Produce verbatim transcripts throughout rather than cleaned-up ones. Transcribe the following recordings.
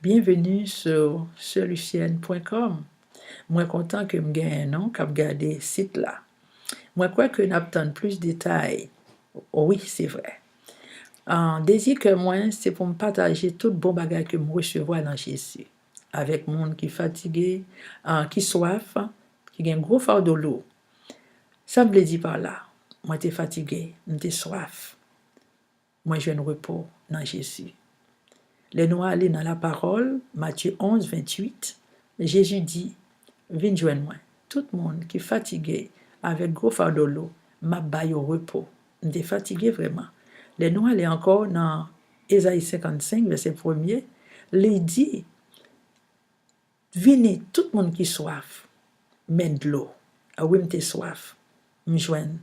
Bienvenue sur solucienne point com. Mwen kontan ke m genyen nou k ap gade sit la. Mwen kwè ke n ap tann plis detay. Wi, se vre. Ah, dezi kè mwen, se pou m pataje tout bon bagay ke m resevwa nan Jezi. Avèk moun ki fatige, ah, ki swaf, ki gen gwo fado lou. Sa m vle di pa la, mwen te fatige, m te swaf. Mwen jwenn repo nan Jezi. Lè nou ale nan lapawòl, Matye onz, venntuit, Jezi di, vin jwenn mwen, tout moun ki fatige avèk gwo fado lou, m ap ba yo repo. M te fatige vrèman. Lè nou ale ankò nan Ezayi senkannsenk, vèsè premye, li di, vini, tout moun ki swaf, men dlo. A wi, m te swaf. M jwenn,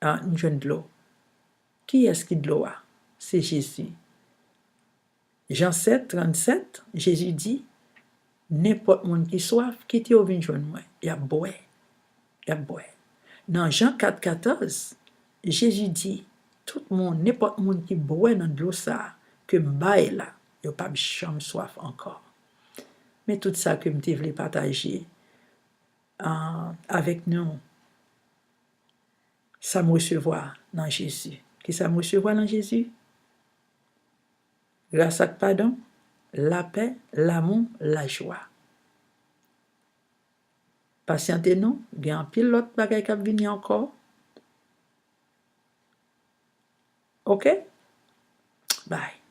ah, m jwenn dlo. Kiyès ki dlo a? Se Jezi. Jan sèt, trannsèt, Jezi di, nenpòt moun ki swaf, kite yo vin jwenn mwen, y ap bwè. Y ap bwè. Nan Jan kat, katòz, Jezi di, tout moun, nenpòt moun ki bwè nan dlo sa a ke m bay la, yo p ap janm swaf ankò. Men tout sa ke m te vle pataje, ah, avèk nou. Sa m resevwa nan Jezi. Kisa m resevwa nan Jezi? Gras ak padon, lapè, lamou, lajwa. Pasyante non, gen anpil lòt bagay k ap vini ankò. Oke? Bye.